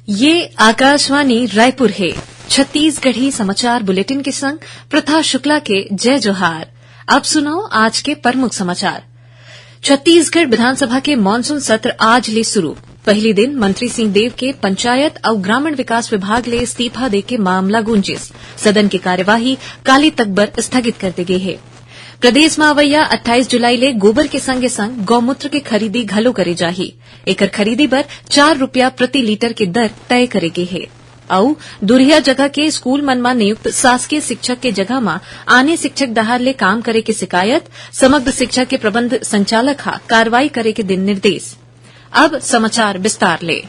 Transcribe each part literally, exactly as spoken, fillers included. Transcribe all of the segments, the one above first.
ये आकाशवाणी रायपुर हे। छत्तीसगढ़ी समाचार बुलेटिन के संग प्रथा शुक्ला के जय जोहार। अब सुनव आज के प्रमुख समाचार। छत्तीसगढ़ विधानसभा के मानसून सत्र आज ले शुरू। पहिली दिन मंत्री सिंह देव के पंचायत अउ ग्रामीण विकास विभाग ले इस्तीफा देके मामला गूंजिस। सदन के कार्यवाही काली तक बर स्थगित कर दे गे हे। प्रदेश म अवइया अट्ठाईस जुलाई ले गोबर के संगे संग गौमूत्र के खरीदी घलो करे जाही। एकर खरीदी बर चार रुपया प्रति लीटर के दर तय करे गे हे। अउ दुरिहा जगह के स्कूल मन म नियुक्त शासकीय शिक्षक के जगह म आने शिक्षक डहार ले काम करे के शिकायत, समग्र शिक्षा के प्रबंध संचालक ह कार्रवाई करे के दिन निर्देश। अब समाचार विस्तार ले।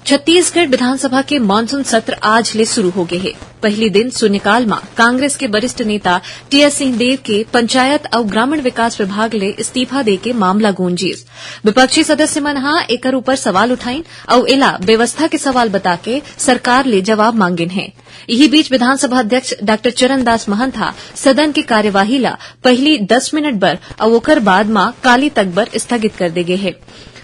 छत्तीसगढ़ विधानसभा के मानसून सत्र आज ले शुरू हो गे हे। पहिली दिन शून्यकाल म कांग्रेस के वरिष्ठ नेता टीएस सिंहदेव के पंचायत अउ ग्रामीण विकास विभाग ले इस्तीफा देके मामला गूंजिस। विपक्षी सदस्य मन ह एकर ऊपर सवाल उठाइन अउ एला व्यवस्था के सवाल बताके सरकार ले जवाब मांगिन हे। इही बीच विधानसभा अध्यक्ष डॉक्टर चरणदास महंत ह सदन के कार्यवाही ला पहिली दस मिनट बर अउ ओकर बाद म काली तक बर स्थगित कर दे गे हे।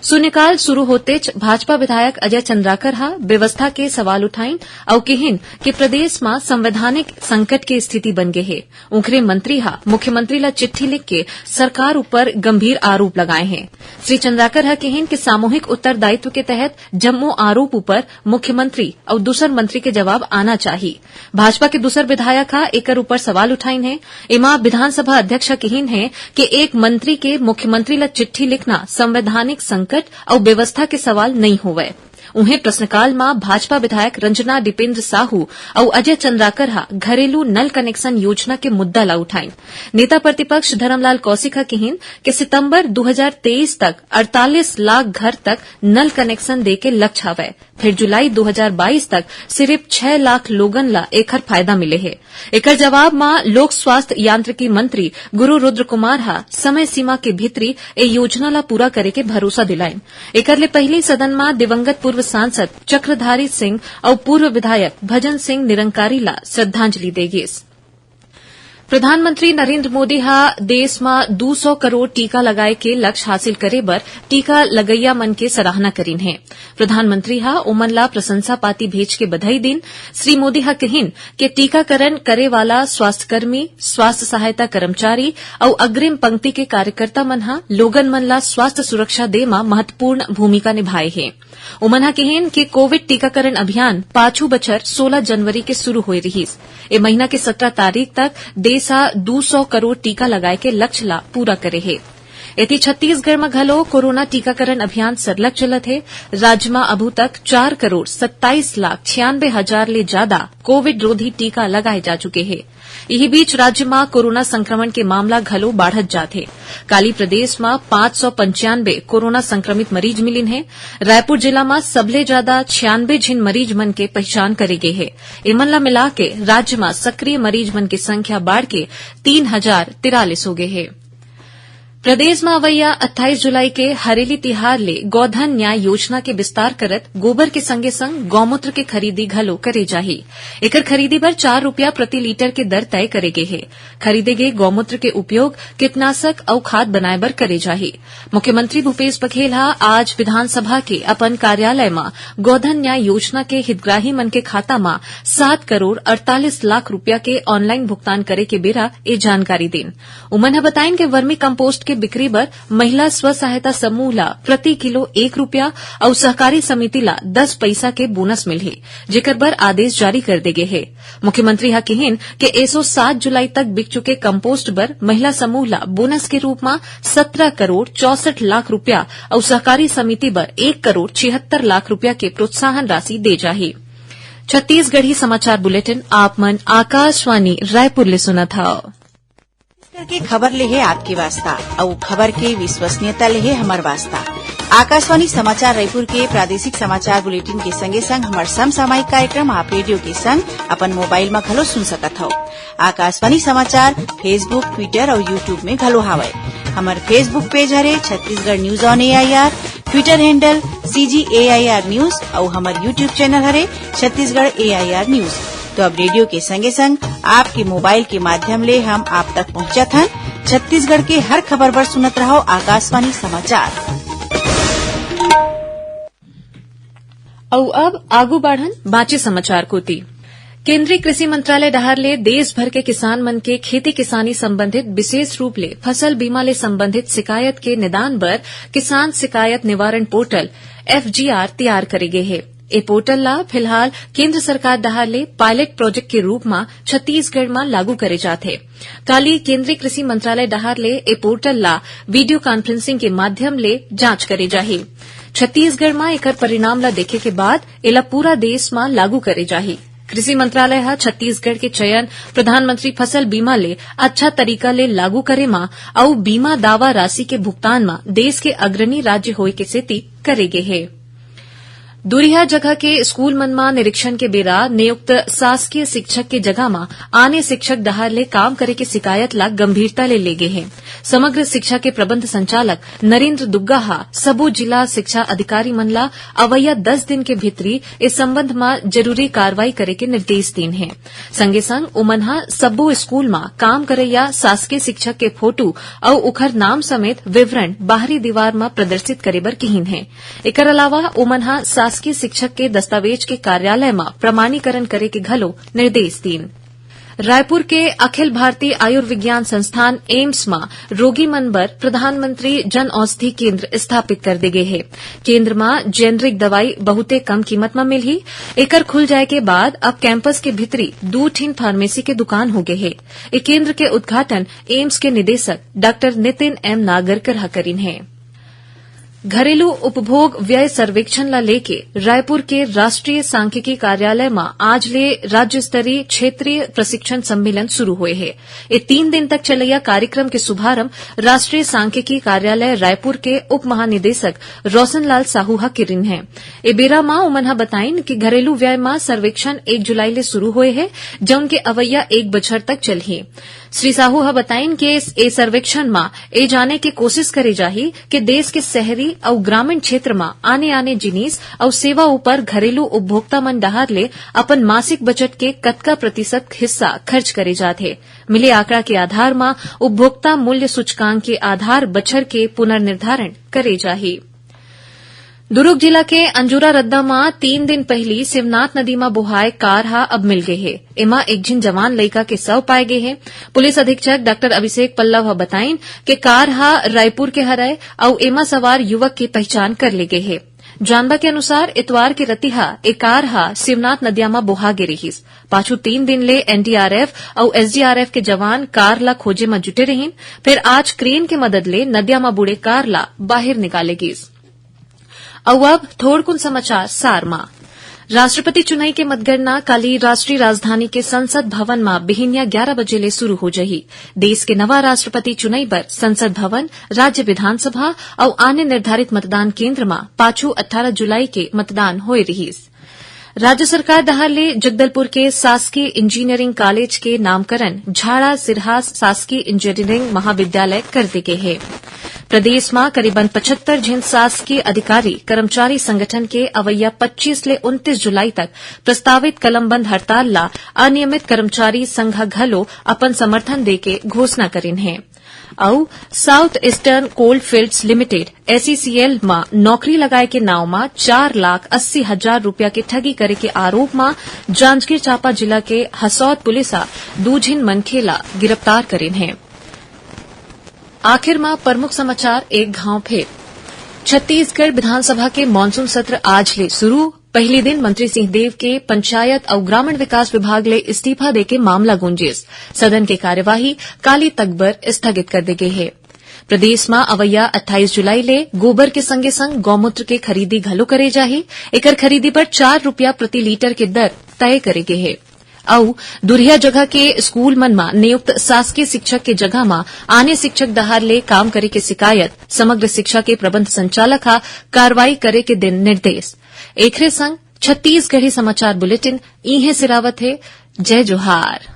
शून्यकाल शुरू होतेच भाजपा विधायक अजय चंद्राकर ह व्यवस्था के सवाल उठाइन अउ किहिन कि प्रदेश म संवैधानिक संकट के स्थिति बन गे हे। उंखरे मंत्री ह मुख्यमंत्री ला चिट्ठी लिख के सरकार ऊपर गंभीर आरोप लगाए हे। श्री चंद्राकर ह किहिन कि सामूहिक उत्तरदायित्व के तहत जम्मो आरोप ऊपर मुख्यमंत्री अउ दूसर मंत्री के जवाब आना चाही। भाजपा के दूसर विधायक ह एकर ऊपर सवाल उठाइन हे। एमा विधानसभा अध्यक्ष ह किहिन हे कि एक मंत्री के मुख्यमंत्री ला चिट्ठी लिखना संवैधानिक संकट अउ व्यवस्था के सवाल नइ होवय। उहें प्रश्नकाल म भाजपा विधायक रंजना दीपेंद्र साहू अउ अजय चंद्राकर ह घरेलू नल कनेक्शन योजना के मुद्दा ला उठाइन। नेता प्रतिपक्ष धरमलाल कौशिक ह किहिन कि सितंबर दू हजार तेईस तक अड़तालीस लाख घर तक नल कनेक्शन दे के लक्ष्य हवय, फेर जुलाई दू हजार बाईस तक सिरिफ छह लाख लोगन ला एखर फायदा मिले हे। एकर जवाब म लोक स्वास्थ्य यांत्रिकी मंत्री गुरु रुद्र कुमार ह समय सीमा के भीतरी ए योजना ला पूरा करे के भरोसा दिलाइन। एकर ले पहिली सदन म दिवंगत पूर्व सांसद चक्रधारी सिंह अउ पूर्व विधायक भजन सिंह निरंकारी ला श्रद्धांजलि दे गिस। प्रधानमंत्री नरेंद्र मोदी ह देश म दू सौ करोड़ टीका लगाए के लक्ष्य हासिल करे बर टीका लगइया मन के सराहना करिन हे। प्रधानमंत्री ह ओमन ला प्रशंसा पाती भेज के बधाई दिन। श्री मोदी ह कहिन कि टीकाकरण करे वाला स्वास्थ्यकर्मी, स्वास्थ्य सहायता कर्मचारी अउ अग्रिम पंक्ति के कार्यकर्ता मन ह लोगन मन ला स्वास्थ्य सुरक्षा दे म महत्वपूर्ण भूमिका निभाए हे। ओमन ह किहिन कि कोविड टीकाकरण अभियान पाछू बछर सोलह जनवरी के शुरू होए रिहिस। ए महीना के सत्रह तारीख तक देश ह दू सौ करोड़ टीका लगाए के लक्ष्य ला पूरा करे हे। एती छत्तीसगढ़ म घलो कोरोना टीकाकरण अभियान सरलग चलत हे। राज्य म अभू तक चार करोड़ सत्ताईस लाख छियानबे हजार ले जादा कोविड रोधी टीका लगाए जा चुके हे। इही बीच राज्य म कोरोना संक्रमण के मामला घलो बाढ़त जात हे। काली प्रदेश म पाँच सौ पंचानबे कोरोना संक्रमित मरीज मिलिन हे। रायपुर जिला म सबले जादा छियानबे झिन मरीज मन के पहचान करे गे हे। एमन ला मिलाके राज्य म सक्रिय मरीज मन के संख्या बाढ़ के तीन हजार तिरालीस हो गे हे। प्रदेश म अवइया अट्ठाईस जुलाई के हरेली तिहार ले गौधन न्याय योजना के विस्तार करत गोबर के संगे-संग गौमूत्र के खरीदी घलो करे जाही। एकर खरीदी बर चार रुपया प्रति लीटर के दर तय करे गे हे। खरीदे गे गौमूत्र के उपयोग कीटनाशक अउ खाद बनाए बर करे जाही। मुख्यमंत्री भूपेश बघेल ह आज विधानसभा के अपन कार्यालय म गौधन न्याय योजना के हितग्राही मन के खाता म सात करोड़ अड़तालीस लाख रुपया के ऑनलाइन भुगतान करे के बेरा ए जानकारी दीन। उमन ह बताइन के वर्मी कंपोस्ट के बिक्री बर महिला स्व सहायता समूह ला प्रति किलो एक रुपया अउ सहकारी समिति ला दस पइसा के बोनस मिलही, जेकर बर आदेश जारी कर दे गे हे। मुख्यमंत्री ह किहिन के एसो सात जुलाई तक बिक चुके कंपोस्ट बर महिला समूह ला बोनस के रूप म सत्रह करोड़ चौसठ लाख रुपया अउ सहकारी समिति बर एक करोड़ छिहत्तर लाख रुपया के प्रोत्साहन राशि दे जाही। छत्तीसगढ़ी समाचार बुलेटिन आप मन आकाशवाणी रायपुर ले सुनत हव। छत्तीसगढ़ के खबर ले हे आपके वास्ता, अउ खबर के विश्वसनीयता ले हे हमर वास्ता। आकाशवाणी समाचार रायपुर के प्रादेशिक समाचार बुलेटिन के संगे संग हमर समसामयिक कार्यक्रम आप रेडियो के संग अपन मोबाइल म घलो सुन सकत हव। आकाशवाणी समाचार Facebook, Twitter अउ YouTube में घलो हावय। हमर Facebook पेज हरे Chhattisgarh news on AIR, Twitter handle CG AIR news अउ हमर YouTube चैनल हरे छत्तीसगढ़ एआईआर न्यूज। तो अब रेडियो के संगे संग आपके मोबाइल के माध्यम ले हम आप तक पहुंचत हन। छत्तीसगढ़ के हर खबर बर सुनत रहव आकाशवाणी समाचार। अउ अब आगू बाढ़न बांचे समाचार कोति। केंद्रीय कृषि मंत्रालय डहार ले देश भर के किसान मन के खेती किसानी संबंधित, विशेष रूप ले फसल बीमा ले संबंधित शिकायत के निदान बर किसान शिकायत निवारण पोर्टल, एफजीआर, तैयार करे गे हे। ए पोर्टल ला फिलहाल केंद्र सरकार डहार ले पायलट प्रोजेक्ट के रूप म छत्तीसगढ़ म लागू करे जात हे। काली केंद्रीय कृषि मंत्रालय डहार ले ए पोर्टल ला वीडियो कॉन्फ्रेंसिंग के माध्यम ले जांच करे जाही। छत्तीसगढ़ म एकर परिणाम ला देखे के बाद एला पूरा देश म लागू करे जाही। कृषि मंत्रालय ह छत्तीसगढ़ के चयन प्रधानमंत्री फसल बीमा ले अच्छा तरीका ले लागू करे म अउ बीमा दावा राशि के भुगतान म देश के अग्रणी राज्य होय के सेती करे गे हे। दुरिहा जगह के स्कूल मन म निरीक्षण के बेरा नियुक्त शासकीय शिक्षक के जगह म आने शिक्षक डहार ले काम करे के शिकायत ला गंभीरता ले ले गे हे। समग्र शिक्षा के प्रबंध संचालक नरेंद्र दुग्गा ह सबो जिला शिक्षा अधिकारी मन ला अवैया दस दिन के भीतरी इस संबंध म जरूरी कार्रवाई करे के निर्देश दीन हे। संगे संग उमन ह सबो स्कूल म काम करैया शासकीय शिक्षक के फोटो अउ उखर नाम समेत विवरण बाहरी दीवार म प्रदर्शित करे बर किहिन हे। एकर अलावा उमन ह शासकीय शिक्षक के दस्तावेज के कार्यालय म प्रमाणीकरण करे के घलो निर्देश दीन। रायपुर के अखिल भारतीय आयुर्विज्ञान संस्थान एम्स म रोगी मन बर प्रधानमंत्री जन औषधि केंद्र स्थापित कर दे गे हे। केंद्र म जेनरिक दवाई बहुते कम कीमत म मिलही। एकर खुल जाए के बाद अब कैंपस के भीतरी दू ठिन फार्मेसी के दुकान हो गे हे। ए केंद्र के उद्घाटन एम्स के निदेशक डॉक्टर नितिन एम नागरकर ह करिन हे। घरेलू उपभोग व्यय सर्वेक्षण ला लेके रायपुर के राष्ट्रीय सांख्यिकी कार्यालय म आज ले राज्य स्तरीय क्षेत्रीय प्रशिक्षण सम्मेलन शुरू होए हे। ए तीन दिन तक चलैया कार्यक्रम के शुभारंभ राष्ट्रीय सांख्यिकी कार्यालय रायपुर के उप महानिदेशक रोशनलाल साहू ह किरिन हे। ए बेरा म उमन ह बताइन कि घरेलू व्यय म सर्वेक्षण एक जुलाई ले शुरू होए हे, जउन के अवैया एक बछर तक चलही। श्री साहू ह बताइन कि ए सर्वेक्षण म ए जाने के कोशिश करे जाही कि देश के शहरी अउ ग्रामीण क्षेत्र म आने-आने जिनिस अउ सेवा ऊपर घरेलू उपभोक्ता मन डहार ले अपन मासिक बजट के कतका प्रतिशत हिस्सा खर्च करे जात हे। मिले आंकड़ा के आधार म उपभोक्ता मूल्य सूचकांक के आधार बछर के पुनर्निर्धारण करे जाही। दुरूग जिला के अंजुरा रद्दा म तीन दिन पहिली शिवनाथ नदी म बोहाए कार ह अब मिल गे हे। एमा एक झिन जवान लइका के शव पाए गे हे। पुलिस अधीक्षक डॉक्टर अभिषेक पल्लव ह बताइन के कार ह रायपुर के हरय अउ एमा सवार युवक के पहिचान कर ले गे हे। जानबा के अनुसार, इतवार के रतिहा ए कार ह शिवनाथ नदिया म बोहा गे रिहिस। पाछू तीन दिन ले एनडीआरएफ अउ एसडीआरएफ के जवान कार ला खोजे म जुटे रिहिन, फेर आज क्रेन के मदद ले नदिया म बूड़े कार ला बाहिर निकाले गिस। अउ अब थोड़कुन समाचार सार म। राष्ट्रपति चुनई के मतगणना काली राष्ट्रीय राजधानी के संसद भवन म बिहिनिया ग्यारा बजे ले शुरू हो जही। देश के नवा राष्ट्रपति चुनई बर संसद भवन, राज्य विधानसभा अउ आने निर्धारित मतदान केंद्र म पाछू अट्ठारह जुलाई के मतदान होए रिहिस। राज्य सरकार डहार ले जगदलपुर के शासकीय इंजीनियरिंग कॉलेज के नामकरण झाड़ा सिरहा शासकीय इंजीनियरिंग महाविद्यालय कर दे गे हे। प्रदेश म करीबन पचहत्तर झिन शासकीय अधिकारी कर्मचारी संगठन के अवैया पच्चीस ले उनतीस जुलाई तक प्रस्तावित कलमबंद हड़ताल ला अनियमित कर्मचारी संघ ह घलो अपन समर्थन देके घोषणा करिन हे। अउ south eastern coalfields limited, SECL, म नौकरी लगाए के नांव म चार लाख अस्सी हजार रुपया के ठगी करे के आरोप म जांजगीर चांपा जिला के हसौद पुलिस ह दू झिन मनखे ला गिरफ्तार करिन हे। आखिर म प्रमुख समाचार एक घांव फेर। छत्तीसगढ़ विधानसभा के मानसून सत्र आज ले शुरू। पहिली दिन मंत्री सिंहदेव के पंचायत अउ ग्रामीण विकास विभाग ले इस्तीफा देके मामला गूंजिस। सदन के कार्यवाही काली तक बर स्थगित कर दे गे हे। प्रदेश म अवैया अट्ठाईस जुलाई ले गोबर के संगे संग गौमूत्र के खरीदी घलो करे जाही। एकर खरीदी बर चार रुपया प्रति लीटर के दर तय करे गे हे। अउ दुरिहा जगह के स्कूल मन म नियुक्त शासकीय शिक्षक के जगह म आने शिक्षक डहार ले काम करे के शिकायत, समग्र शिक्षा के प्रबंध संचालक ह कार्रवाई करे के दिन निर्देश। एखरे संग छत्तीसगढ़ी समाचार बुलेटिन इहें सिरावत हे। जय जोहार।